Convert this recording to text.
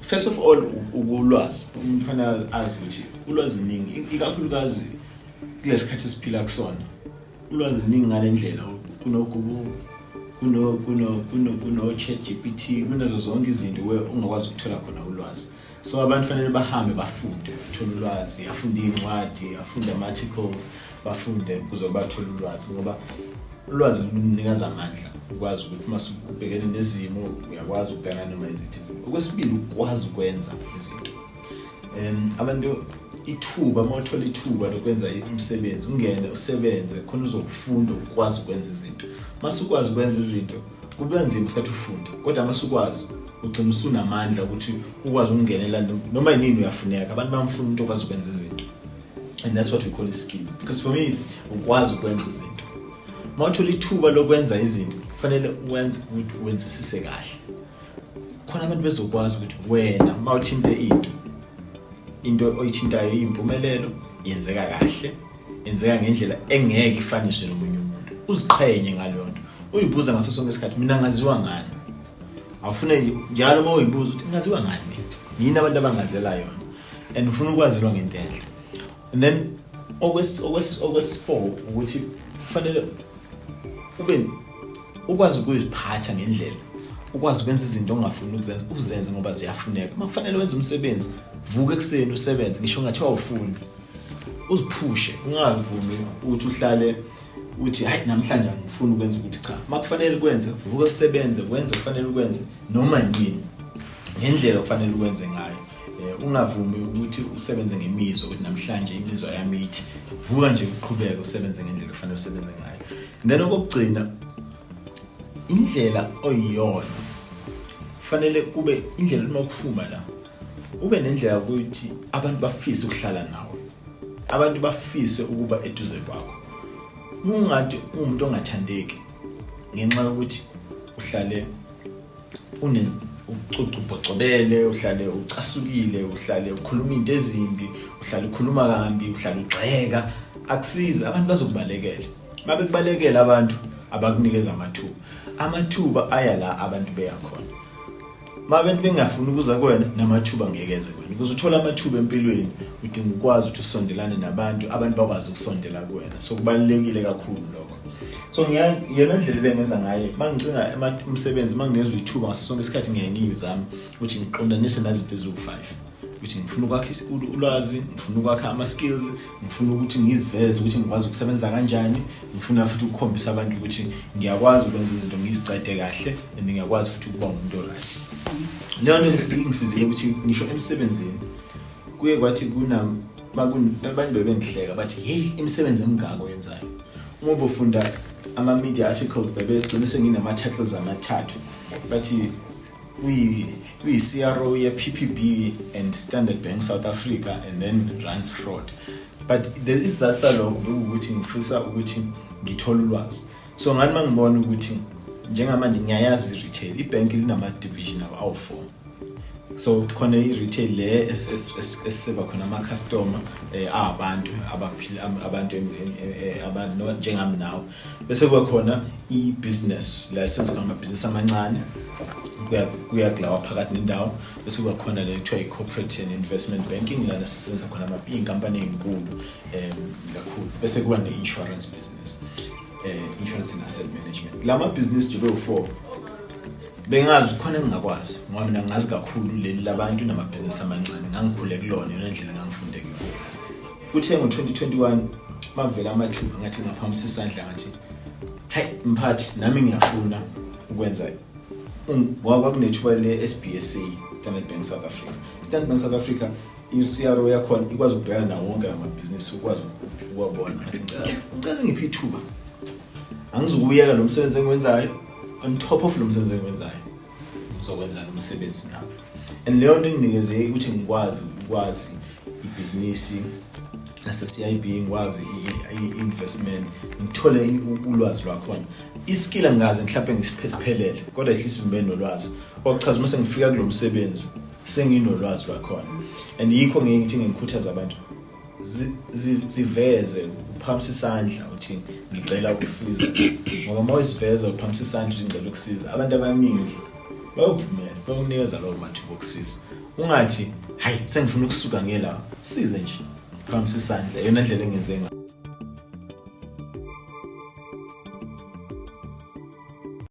First of all, ukulwazi, umuntu fanele azi ukuthi ulwazi luningi, ikakhulukazi kulesikhathi esiphila kusona. Ulwazi luningi ngale ndlela, kuno-Google, kuno ChatGPT, kunazo zonke izinto where ungakwazi ukuthola khona ulwazi. So abantu fanele bahambe bafunde, bathole ulwazi, afunde iy'ncwadi, afunde ama-articles, bafunde ukuze bathole ulwazi, ngoba ulwazi lunikeza amandla ukwazi ukuthi uma ubhekene nezimo uyakwazi ukubhekana noma iziphi izimo. Okwesibili, ukwazi ukwenza izinto. Abantu ithuba, uma uthola ithuba lokwenza umsebenzi, ungene usebenze khona uzokufunda ukwazi ukwenza izinto. Uma usukwazi ukwenza izinto kuba nzima isikhathi ufunda, kodwa uma usukwazi ugcina usunamandla ukuthi ukwazi ukungenela noma yinini uyafuneka. Abantu bamfuna umuntu okwazi ukwenza izinto, and that's what we call skills, because for me it's ukwazi ukwenza izinto. Uma uthola ithuba lokwenza izinto kufanele uwenze ukuthi wenzisise kahle, khona abantu bezokwazi ukuthi wena uma uthinte into oyithintayo iyimpumelelo, yenzeka kahle, yenzeka ngendlela engeke ifaniswe nomunye umuntu. Uziqhenye ngaleyo nto, uyibuza ngaso sonke isikhathi, mina ngaziwa ngani? Awufune njalo uma uyibuza ukuthi ngaziwa ngani mina, yini abantu abangazela yona, and ufuna ukwaziwa ngento enhle. And then okwes-4 ukuthi kufanele ube ukwazi ukuziphatha ngendlela, ukwazi ukwenza izinto ongafuni ukuzenza, uzenze ngoba ziyafuneka. Uma kufanele wenze umsebenzi, vuka ekuseni usebenze, ngisho ngathiwa awufuni, uziphushe, ungavumi ukuthi uhlale uthi hayi namhlanje angifuni ukwenza ukuthi cha. Uma kufanele ukwenze, vuka usebenze, wenze kufanele ukwenze noma yini ngendlela okufanele ukwenze ngayo. Ungavumi ukuthi usebenze ngemizwa ukuthi namhlanje imizwa yami ithi, vuka nje uqhubeke usebenze ngendlela okufanele usebenze ngayo. And then okokugcina, indlela oyiyona kufanele kube indlela uma uphuma la, ube nendlela ukuthi abantu bafise ukuhlala nawe, abantu bafise ukuba eduze kwakho. Ungathi umuntu ongathandeki ngenxa yokuthi uhlale une ucucubhocobele, uhlale ucasukile, uhlale ukhuluma into ezimbi, uhlale ukhuluma kambi, uhlale ugxeka, akusizi, abantu bazokubalekela. Mabekubalekela abantu abakunikeza amathuba, amathuba aya la abantu beya khona. Uma abantu bengafuni ukuza kuwena, namathuba ngeke eze kuwena. Ukuze uthole amathuba empilweni udinga ukwazi ukuthi usondelane nabantu, abantu bakwazi ukusondela kuwena. So kubalulekile kakhulu lokho. So iyona ndlela ebengenza ngayo uma ngicinga umsebenzi, uma nginezwa ithuba ngaso sonke isikhathi ngiye ngiyizame ukuthi ngiqondanise nazinto eziwu-5, ukuthi ngifuna ukwakha ulwazi, ngifuna ukwakha ama-skills, ngifuna ukuthi ngiziveze ukuthi ngikwazi ukusebenza kanjani, ngifuna futhi ukukhombisa abantu ukuthi ngiyakwazi ukwenza izinto ngiziqede kahle, and ngiyakwazi futhi ukuba umuntu o-right. Leyo nto ingisizile ukuthi ngisho emsebenzini kuye kwathi abantu bebengihleka bathi hey, imisebenzi emingako oyenzayo. Uma ubufunda ama-media articles bebegcina senginama-titles amathathu, bathi uyi-CRO ye-PPB and Standard Bank South Africa and then runs fraud. But isizathu salokho bekuwukuthi ngifisa ukuthi ngithole ulwazi. So ngani uma ngibona ukuthi njengamanje ngiyayazi i-retail, ibhenki linama-division awu-4. So khona i-retail le esiseva khona ama-customer abantu abaphila abantu njengami nawe, bese kuba khona i-business la esenza khona amabhizinisi amancane kuya kulawa phakathi nendawo, bese kuba khona le kuthiwa i-corporate and investment banking lana sisebenza khona iy'nkampani ey'nkulu kakhulu, bese kuba ne-insurance business, insurance and asset management. La mabhizinisi nje bewu-4 bengazi khona engingakwazi, ngoba mina ngazi kakhulu leli labantu namabhizinisi amancane, ngangikhule kulona, yona ndlela ngangifunde kuyona. Kuthe ngo-2021 makuvela amathuba ngathi ngaphakamisa isandla ngathi hayi mphathi, nami ngiyafuna ukwenza, ngoba kwakunethuba le-SBSA, Standard Bank South Africa. Standard Bank South Africa i-CRO yakhona ikwazi ukubhekana nawo wonke lamabhizinisi, ukwazi ukuwabona. Ngathi ngicela ngiphe ithuba, angizukuyeka lo msebenzi engiwenzayo, on top of lo msebenzi engiwenzayo ngizokwenza lo msebenzi nawo. And leyo nto inginikeze ukuthi ngikwazi ukwazi ibhizinisi nase-CIB, ngikwazi i-investment, ngithole ulwazi lwakhona. I-skill angazi mhlawumbe ngisiphelele, kodwa at least ngibe nolwazi, okuchaza uma sengifika kulo msebenzi senginolwazi lwakhona. And yikho ngeke ngithi ngikhuthaza abantu ziveze, uphakamisa isandla uthi ngicela ukusiza, ngoba uma uyisiveza uphakamisa isandla uthi ngicela ukusiza, abantu abaningi bayokuvumela. Bayokunikeza lawo mathuba okusiza. Ungathi, hayi, sengifuna ukusuka ngela. Size nje. Phakamisa isandla. Eyona ndlela engenze ngayo.